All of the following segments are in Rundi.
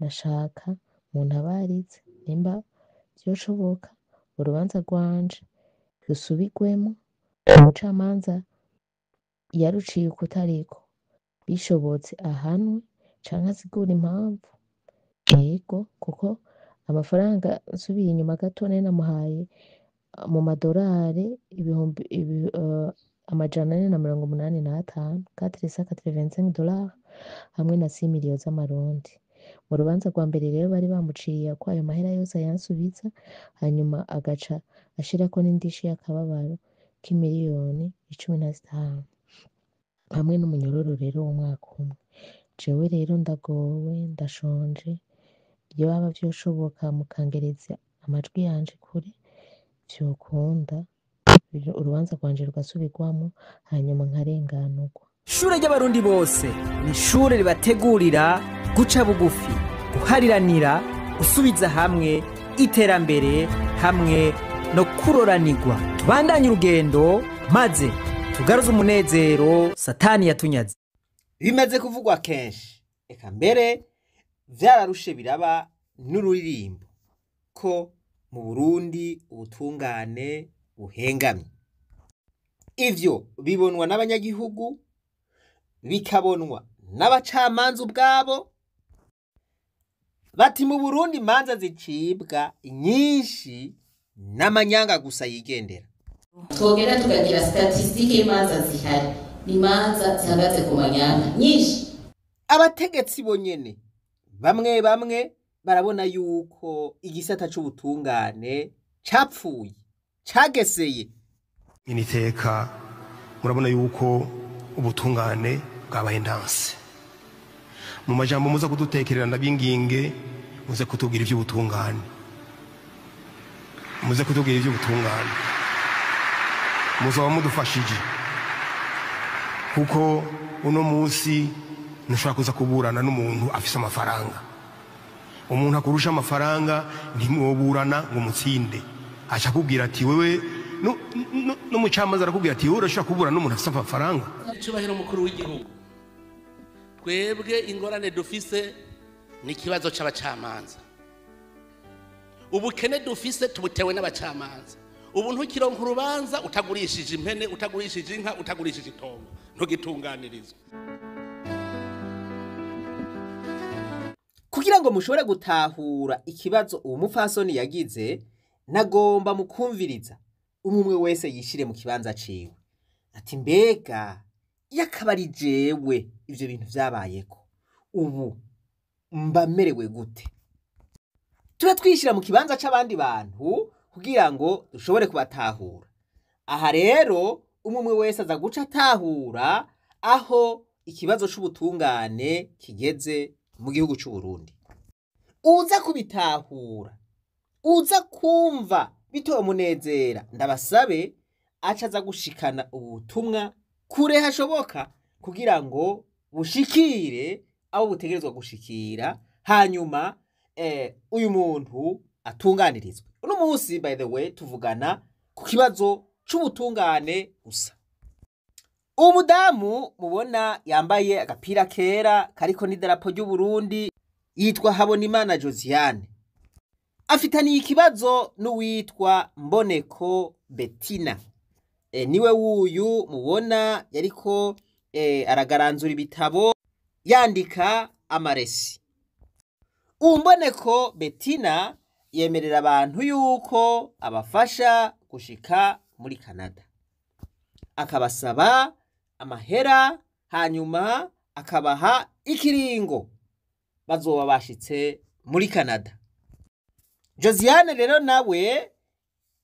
Nashaka muntabarize nimba vyoshoboka urubanza rwanje rusubirwemwo, umucamanza yaruciye ukutariko, bishobotse ahanwe canke asigure impamvu. Ego, kuko amafaranga nsubiye inyuma gato nari namuhaye mu madorari ibihumbi 485, 485 dollars, hamwe na 6 millions z'amarundi. Mu rubanza rwa mbere rero bari bamuciye ko ayo mahera yose ayansubiza, hanyuma agaca ashirako n'indishi y'akababaro k'imiliyoni 15 hamwe n'umunyororo rero w'umwaka umwe. Jewe rero ndagowe, ndashonje. Vyoba vyoshoboka mukangereza amajwi yanje kure, vyokunda urubanza rwanje rugasubirwamwo, hanyuma nkarenganurwa. Ishure ry'Abarundi bose ni ishure ribategurira guca bugufi, guhariranira, gusubiza hamwe, iterambere hamwe no kuroranirwa. Tubandanye urugendo maze tugaruze umunezero Satani yatunyaze. Bimaze kuvugwa kenshi, eka mbere vyararushe biraba n'ururirimbo, ko mu Burundi ubutungane buhengamye. Ivyo bibonwa n'abanyagihugu, bikabonwa n'abacamanza ubwabo. Bati mu Burundi imanza zicibwa nyinshi n'amanyanga gusa yigendera. Twogenda tukagira statistique y'imanza zihari, ni imanza zihagaze ku manyanga nyinshi. Abategetsi bonyene bamwe bamwe barabona yuko igisata c'ubutungane capfuye, cageseye. Initeka murabona yuko ubutungane bwabaye ndanse. Mu majambo muza kudutekerera, ndabinginge muze kutubwira iby'ubutungane, muze kutubwira iby'ubutungane, muzaba mudufashije, kuko uno munsi ntushobora kuza kuburana n'umuntu afise amafaranga. Umuntu akurusha amafaranga ntimwoburana ngo mutsinde. Aca akubwira ati wewe, n'umucamanza arakubwira ati wowe urashobora kuburana n'umuntu afise amafaranga? Icyubahiro mukuru w'igihugu, twebwe ingorane dufise ni ikibazo cy'abacamanza. Ubukene dufise tubutewe n'abacamanza. Ubu ntukironka urubanza utagurishije impene, utagurishije inka, utagurishije itongo, ntugitunganirizwa. Kugira ngo mushobore gutahura ikibazo uwo mupfasoni yagize, nagomba mukumviriza, umwe wese yishire mu kibanza ciwe, ati mbega iyo akaba ari jewe ivyo bintu vyabayeko, ubu mba merewe gute? Tube twishira mu kibanza c'abandi bantu kugira ngo dushobore kubatahura. Aha rero umwe wese aza guca atahura aho ikibazo c'ubutungane kigeze mu gihugu c'Uburundi. Uza kubitahura, uza kumva bitomunezera, ndabasabe aca aza gushikana ubutumwa kure hashoboka kugira ngo bushikire abo butegerezwa gushikira, hanyuma uyu muntu atunganirizwe. Uno munsi, by the way, tuvugana ku kibazo c'ubutungane gusa. Uwo mudamu mubona yambaye agapira kera kariko n'idarapo ry'Uburundi yitwa Habonimana Josiane. Afitaniye ikibazo n'uwitwa Mboneko Betina. Niwe wuyu mubona yariko aragaranzura ibitabo, yandika amaresi. Uwo Mboneko Betina yemerera abantu yuko abafasha gushika muri Canada, akabasaba amahera, hanyuma akabaha ikiringo bazoba bashitse muri Canada. Josiane rero nawe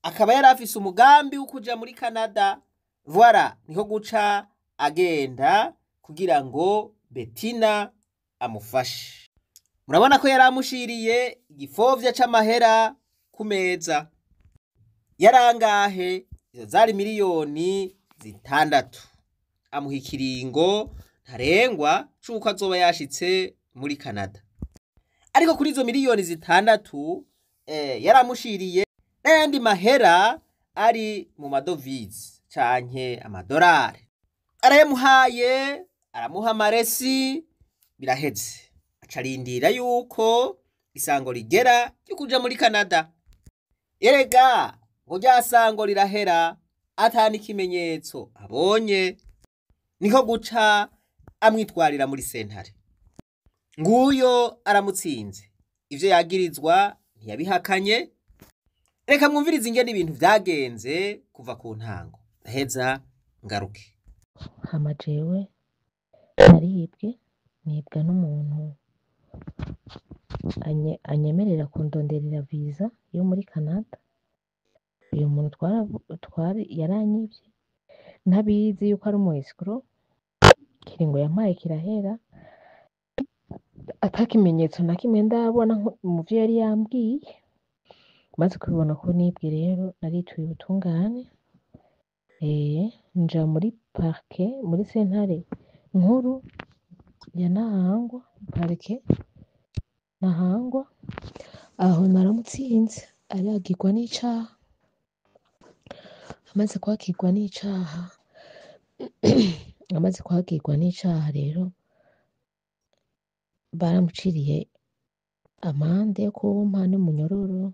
akaba yari afise umugambi wo kuja muri Canada. Voilà, niho guca agenda kugira ngo Betina amufashe. Murabona ko yari amushiriye igifovya c'amahera ku meza. Yarangahe? Izo zari miliyoni 6. Amuha ikiringo ntarengwa c'uko azoba yashitse muri Canada. Ariko kuri izo miliyoni 6 yaramushiriye n'ayandi mahera ari mu madovize canke amadorari. Arayamuhaye, aramuha amaresi, biraheze. Aca Acarindira yuko isango rigera ryo kuja muri Canada. Erega ngo rya sango rirahera ata n'ikimenyetso abonye, niko guca amwitwarira muri sentare. Nguyo aramutsinze, ivyo yagirizwa ntiyabihakanye. Reka mwumvirize ingene ibintu vyagenze kuva ku ntango, ndaheza ngaruke. Hama jewe naribwe, nibwa n'umuntu anyemerera kundonderera visa yo muri Canada. Uyu muntu twari yaranyivye ntabizi yuko ari umu escroc. Ikiringo yampaye kirahera ata kimenyetso na kimwe ndabona mu vyo yari yambwiye. Maze kubibona ko nibwe rero, narituye ubutungane, nja muri parquet, muri sentare nkuru ya Ntahangwa, parquet Ntahangwa. Aho naramutsinze, aragirwa n'icaha. Amaze kwakirwa n'icaha, amaze kwagirwa n'icaha rero, baramuciriye amande yo kumpa n'umunyororo.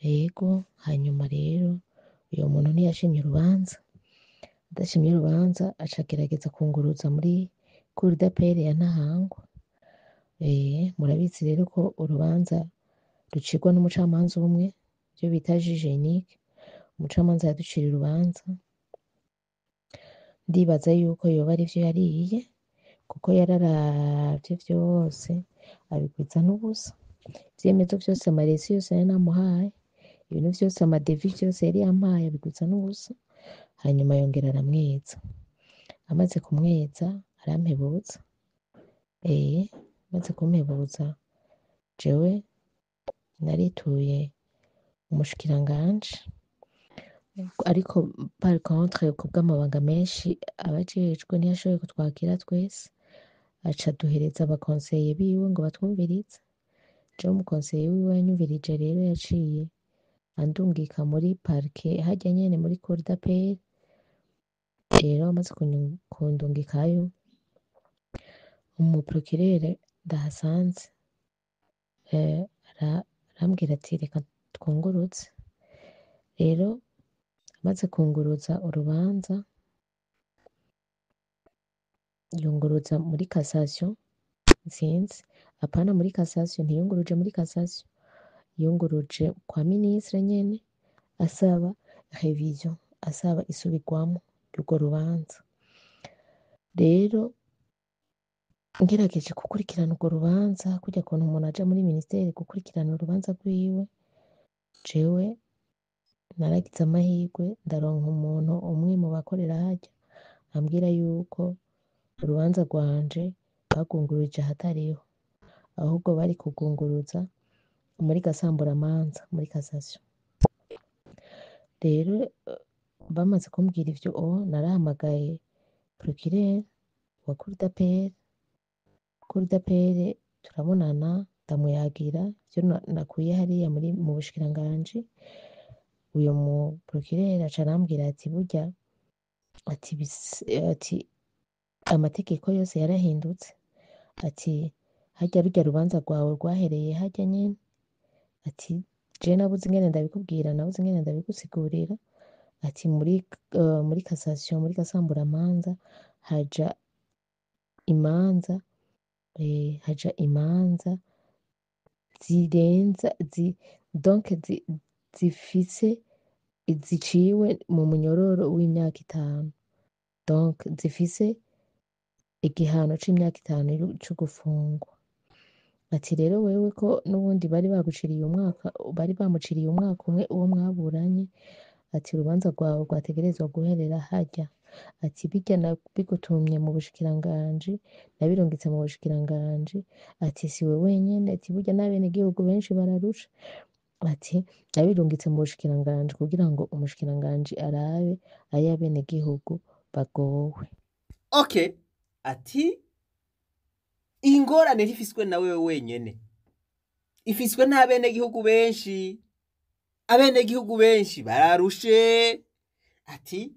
Yego, hanyuma rero uyo muntu ntiyashimye urubanza. Adashimye urubanza, aca agerageza kunguruza muri cour d'appel ya Ntahangwa. Murabizi rero ko urubanza rucirwa n'umucamanza umwe, ivyo bita juge unique. Umucamanza yaduciriye urubanza, ndibaza yuko yoba arivyo yariye, kuko yararavye vyose abigwiza n'ubusa. Ivyemezo vyose, amaresi yose nari namuhaye, ibintu vyose, ama devis vyose yari yampaye, abigwiza n'ubusa. Hanyuma yongera aramweza. Amaze kumweza arampebutsa. Amaze kumpebutsa, jewe narituye umushikiranganji, ariko par contre kubw'amabanga menshi abajejwe ntiyashoboye kutwakira twese, aca aduhereza abakonseye biwe ngo batwumvirize. Jewe umukonseye wiwe yanyumvirije rero, yaciye andungika muri parquet harya nyene muri cour d'appel. Rero amaze kundungikayo, umu procureur ndahasanze arambwira ati reka twunguruze. Rero amaze kunguruza urubanza, yunguruza muri cassation, sinzi, apana muri cassation, ntiyunguruje muri cassation, yunguruje kwa ministre nyene, asaba révision, asaba isubirwamwo ry'urwo rubanza. Rero ngerageje gukurikirana urwo rubanza, kurya kuntu umuntu aja muri ministère gukurikirana urubanza rwiwe, jewe naragize amahirwe ndaronka umuntu umwe mu bakorera harya ambwira yuko urubanza rwanje bagwunguruje ahatariho, ahubwo bari kugwunguruza muri gasamburamanza, muri cassation. Rero bamaze kumbwira ivyo, narahamagaye procureur wa cour d'appel. Cour d'appel turabonana, ndamuyagira ivyo nakuye hariya muri mu bushikiranganji. Uyo mu procureur aca arambwira ati burya, ati amategeko yose yarahindutse, ati harya rurya rubanza rwawe rwahereye harya nyene, ati je nabuze ingene ndabikubwira, nabuze ingene ndabigusigurira, ati muri cassation, muri gasamburamanza haja imanza, haja imanza zirenza donc zifise ziciwe mu munyororo w'imyaka 5, donc zifise igihano c'imyaka 5 co gufungwa. Ati rero wewe ko n'ubundi bari baguciriye umwaka, bari bamuciriye umwaka umwe uwo mwaburanye, ati urubanza rwawe rwategerezwa guherera harya, ati birya bigutumye mu bushikiranganji, nabirungitse mu bushikiranganji, ati siwe wenyene, ati burya n'abenegihugu benshi bararusha, ati nabirungitse mu bushikiranganji kugira ngo umushikiranganji arabe ay'abenegihugu bagowe. Okay, ati ingorane ntifiswe na wewe wenyene, ifiswe n'abenegihugu benshi, abenegihugu benshi bararushe. Ati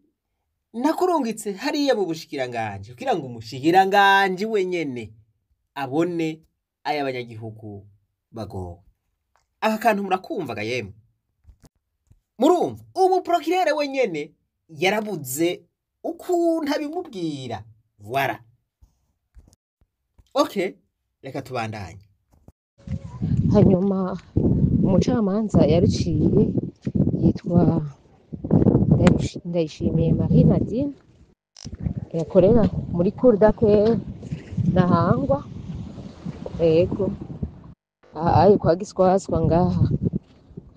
nakurungitse hariya mu bushikiranganji kugira ngo umushikiranganji wenyene abone ay'abanyagihugu bagowe. Aka kantu murakumvaga yemwe? Murumva ubu procureur wenyene yarabuze ukuntu abimubwira. Voilà. Okay, reka tubandanye. Hanyuma umucamanza yaruciye yitwa Ndayishimiye Marie Nadine, yakorera muri cour d'appel Ntahangwa. Yego, aha ari kwa Giswaswa ngaha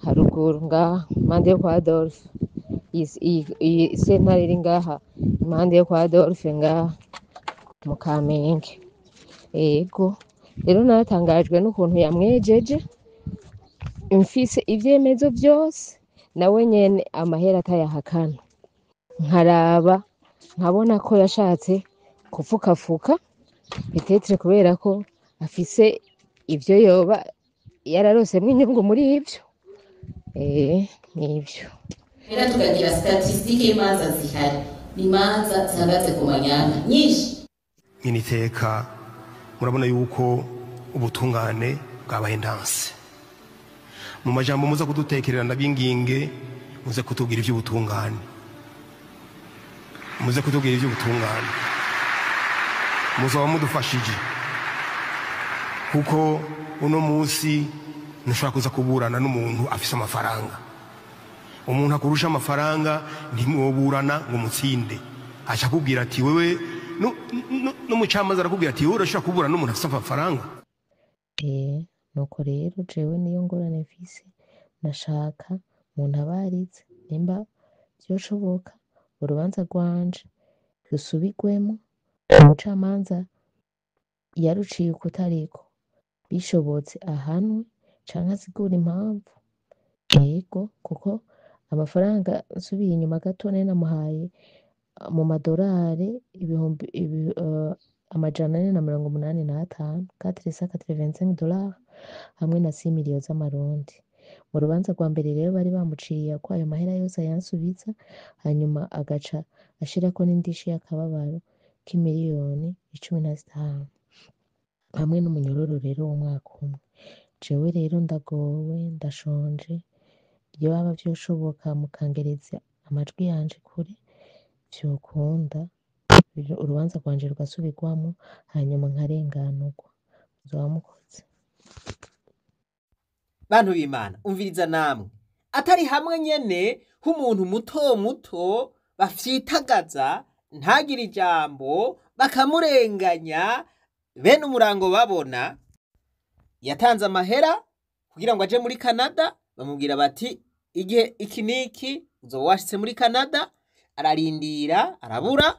haruguru, ngaha impande yo kwa Adolphe. Iyi sentare iri ngaha impande yo kwa Adolphe ngaha mu Kamenge. Yego, rero naratangajwe n'ukuntu yamwejeje, mfise ivyemezo vyose, nawe nyene amahera atayahakana. Nkaraba nkabona ko yashatse kufukafuka, peut-être kubera ko afise ivyo yoba yararosemwo inyungu muri ivyo. Nivyo. Rero tukagira statistique y'imanza zihari, ni imanza zihagaze ku manyanga nyinshi. Nyine iteka murabona yuko ubutungane bwabaye ndanse. Mu majambo muza kudutekerera, ndabinginge muze kutubwira iby'ubutungane, muze kutubwira iby'ubutungane, muzaba mudufashije, kuko uno munsi ntushobora kuza kuburana n'umuntu afise amafaranga. Umuntu akurusha amafaranga ntimwoburana ngo mutsinde. Aca akubwira ati wewe, n'umucamanza arakubwira ati wowe urashobora kuburana n'umuntu afise amafaranga? Nuko rero jewe niyo ngorane mfise, nashaka muntabarize nimba vyoshoboka urubanza rwanje rusubirwemo, umucamanza yaruciye ukutariko, bishobotse ahanwe canke asigure impamvu. Yego, kuko amafaranga, nsubiye inyuma gato, nari namuhaye mu madorari ibihumbi 485, 485 dollars, hamwe na 6 millions z'amarundi. Mu rubanza rwa mbere rero bari bamuciye ko ayo mahera yose ayansubiza, hanyuma agaca ashirako n'indishi y'akababaro k'imiliyoni 15 hamwe n'umunyororo rero w'umwaka umwe. Jewe rero ndagowe, ndashonje. Vyoba vyoshoboka mukangereza amajwi yanje kure, vyokunda urubanza rwanje rugasubirwamwo, hanyuma nkarenganurwa, muzoba mukoze. Bantu b'Imana, umviriza namwe, atari hamwe nyene h'umuntu muto muto bafyitagaza ntagire ijambo, bakamurenganya bene umurango. Babona yatanze amahera kugira ngo aje muri Canada, bamubwira bati igihe iki niki uzoba washitse muri Canada. Ararindira, arabura.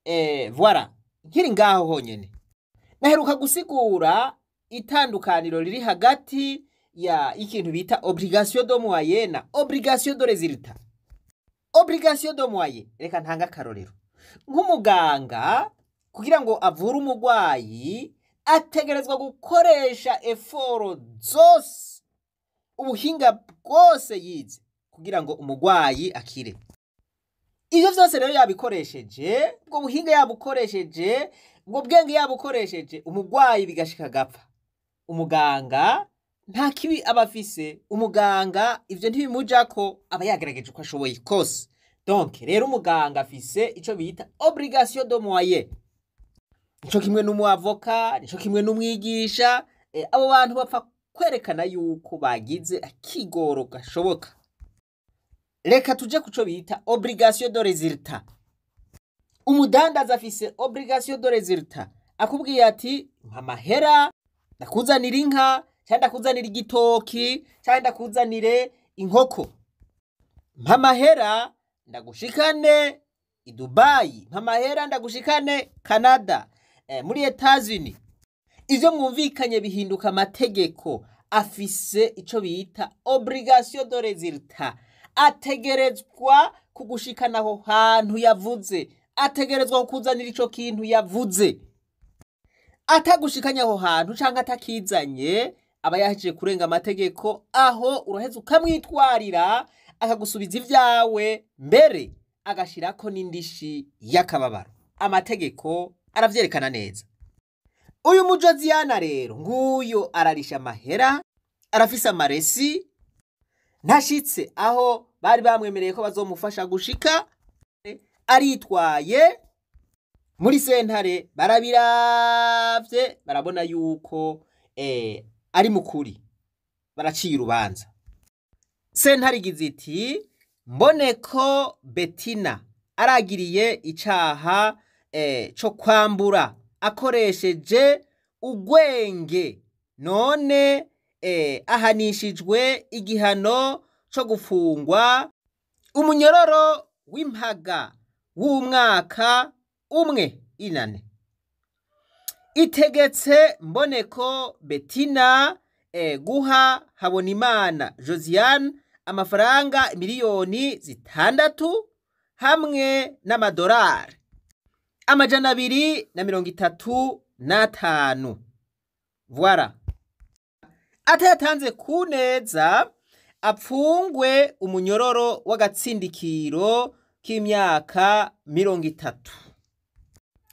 Voilà. Nkiri ngaho honyene, naheruka gusigura itandukaniro riri hagati ya ikintu bita obligation de moyen na obligation de résultat. Obligation de moyen, reka ntanga akarorero: nk'umuganga kugira ngo avure umurwayi ategerezwa gukoresha efforts zose, ubuhinga bwose yize kugira ngo umurwayi akire. Ivyo vyose rero yabikoresheje, ubwo buhinga yabukoresheje, ubwo bwenge yabukoresheje, umurwayi bigashika agapfa, umuganga nta kibi aba afise. Umuganga ivyo ntibimujako, aba yagerageje uko ashoboye kose. Donc rero umuganga afise ico bita obligation de moyen. Nico kimwe n'umuavoka, nico kimwe n'umwigisha. Abo bantu bapfa kwerekana yuko bagize akigoro gashoboka. Reka tuje kuco bita obligation de résultat. Umudandaza afise obligation de résultat. Akubwiye ati mpa amahera ndakuzanira inka, cyangwa ndakuzanira igitoki, cyangwa ndakuzanire inkoko, mpa amahera ndagushikane i Dubai, mpa amahera ndagushikane Canada, muri Etats-Unis. Ivyo mwumvikanye bihinduka amategeko. Afise ico bita obligation de résultat, ategerezwa kugushikana aho hantu yavuze, ategerezwa kukuzanira ico kintu yavuze. Atagushikanye aho hantu canke atakizanye, aba yahejeje kurenga amategeko. Aho uraheza ukamwitwarira, akagusubiza ivyawe, mbere agashirako n'indishi y'akababaro. Amategeko aravyerekana neza. Uyu Mujoziyana rero nguyo ararisha amahera, arafise amaresi, ntashitse aho bari bamwemereye ko bazomufasha gushika, aritwaye muri sentare, barabiravye barabona yuko ari mukuri, baraciye urubanza. Sentare igize iti: mbone ko Betina aragiriye icaha co kwambura akoresheje ugwenge, none ahanishijwe igihano co gufungwa umunyororo w'impaga w'umwaka umwe inane. Itegetse mboneko Betina guha Habonimana Josiane amafaranga 6 miliyoni hamwe n'amadolari 235. Voilà. Atayatanze ku neza apfungwe umunyororo w'agatsindikiro k'imyaka 30.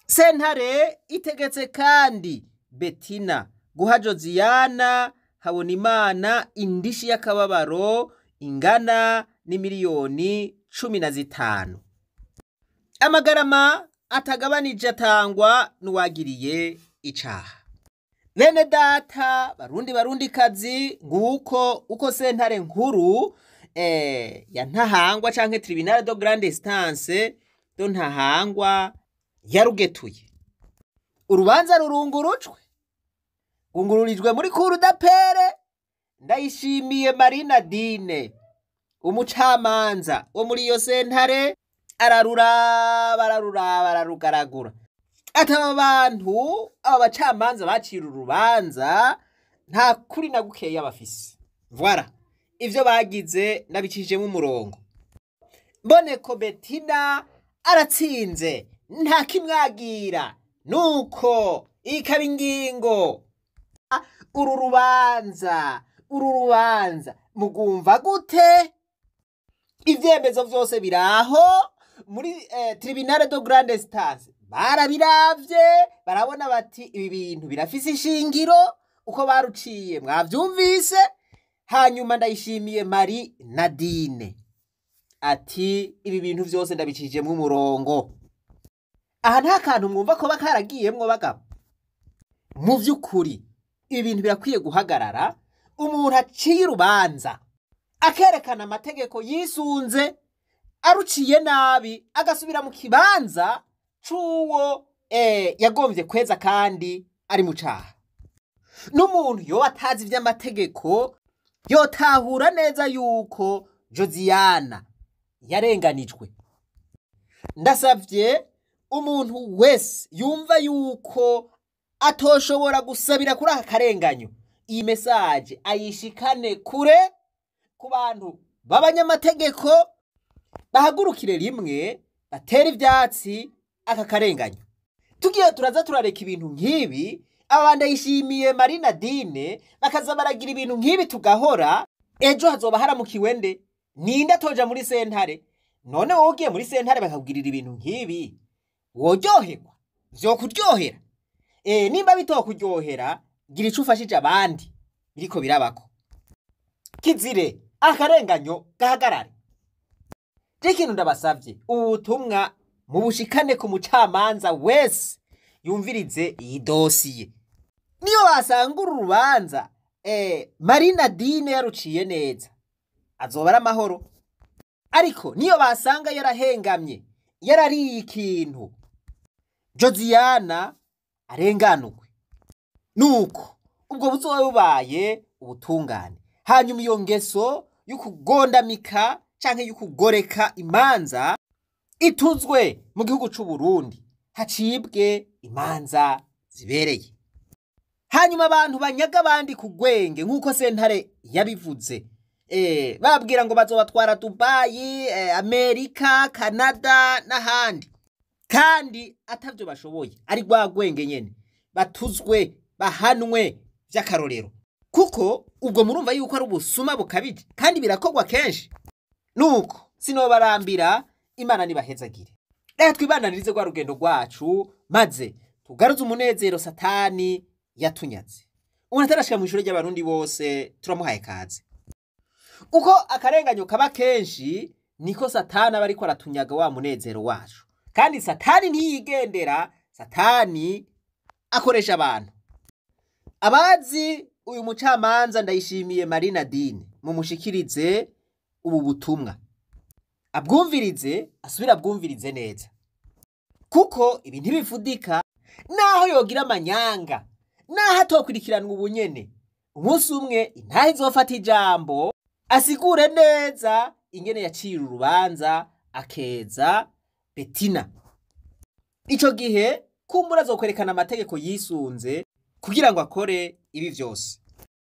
Sentare itegetse kandi Betina guha Josiana Habonimana indishi y'akababaro ingana n'imiliyoni 15. Amagarama atagabanije atangwa n'uwagiriye icaha. Bene data Barundi, Barundi kazi, nguko uko sentare nkuru ya Ntahangwa canke tribunal de grande instance de Ntahangwa yarugetuye. Urubanza rurungurucwe, rwungururijwe muri cour d'appel. Ndayishimiye Marina Dine, umucamanza wo muri iyo sentare, araruraba, araruraba, ararugaragura, ati aba bantu, aba bacamanza bacira urubanza nta kuri na gukeya bafise. Voilà, ivyo bagize nabicishijemo umurongo. Mboneko Betina aratsinze, nta kimwagira, nuko ikaba ingingo. Uru rubanza mugumva gute? Ivyemezo vyose biraho muri tribunal de grande instance, barabiravye barabona bati ibi bintu birafise ishingiro. Uko baruciye mwavyumvise. Hanyuma Ndayishimiye Marie Nadine ati ibi bintu vyose ndabicijemwo umurongo. Aha nta kantu mwumva ko bakaragiyemwo bagabo? Mu vy'ukuri ibi bintu birakwiye guhagarara. Umuntu aciye urubanza akerekana amategeko yisunze, aruciye nabi agasubira mu kibanza c'uwo yagombye kweza kandi ari mu caha. N'umuntu yoba atazi ivy'amategeko yotahura neza yuko Josiana yarenganijwe. Ndasavye umuntu wese yumva yuko atoshobora gusabira kuri aka karenganyo, iyi message ayishikane kure ku bantu b'abanyamategeko, bahagurukire rimwe batera ivyatsi aka karenganyo. Tugiye turaza turareka ibintu nk'ibi, aba Ndayishimiye Marina Dine bakaza baragira ibintu nk'ibi, tugahora, ejo hazoba haramukiwe nde? Ninde atoja muri sentare? None wowe ugiye muri sentare bakakugirira ibintu nk'ibi, woryoherwa? Vyokuryohera? Nimba bitokuryohera, gira ico ufashije abandi biriko birabako. Kizire akarenganyo gahagarare. Je ikintu ndabasavye, ubu butumwa mubushikane ku mucamanza wese yumvirize iyi dosiye. Niyo basanga uru rubanza Marina Dine yaruciye neza, azoba ari amahoro. Ariko niyo basanga yarahengamye, yarariye ikintu, Josiana arenganurwe. Nuko ubwo buzoba bubaye ubutungane. Hanyuma iyo ngeso y'ukugondamika canke y'ukugoreka imanza ituzwe mu gihugu c'u Burundi, hacibwe imanza zibereye. Hanyuma abantu banyaga abandi ku gwenge nk'uko sentare yabivuze, babwira ngo bazobatwara Dubayi, Amerika, Canada n'ahandi, kandi atavyo bashoboye, ari rwa gwenge nyene, batuzwe, bahanwe vy'akarorero, kuko ubwo murumva yuko ari ubusuma bukabije kandi birakorwa kenshi. Nuko sinobarambira, Imana nibahezagire. Reka twibandanirize rwa rugendo rwacu maze. Tugaruze umunezero Satani yatunyaze. Umuntu atarashika mu ishure ry'Abarundi bose, turamuhaye kaze. Uko akarenganyo kaba kenshi, niko Satani aba ariko aratunyaga wa munezero wacu. Kandi Satani ntiyigendera, Satani akoresha abantu. Abazi uyu mucamanza Ndayishimiye Marie Nadine, mumushikirize ubu butumwa, abwumvirize, asubire abwumvirize neza, kuko ibi ntibifudika. Naho yogira amanyanga, naho atokurikiranwa ubunyene, umunsi umwe intahe izofata ijambo, asigure neza ingene yacira urubanza akeza Betina. Ico gihe kumbura azokwerekana amategeko yisunze kugira ngo akore ibi vyose.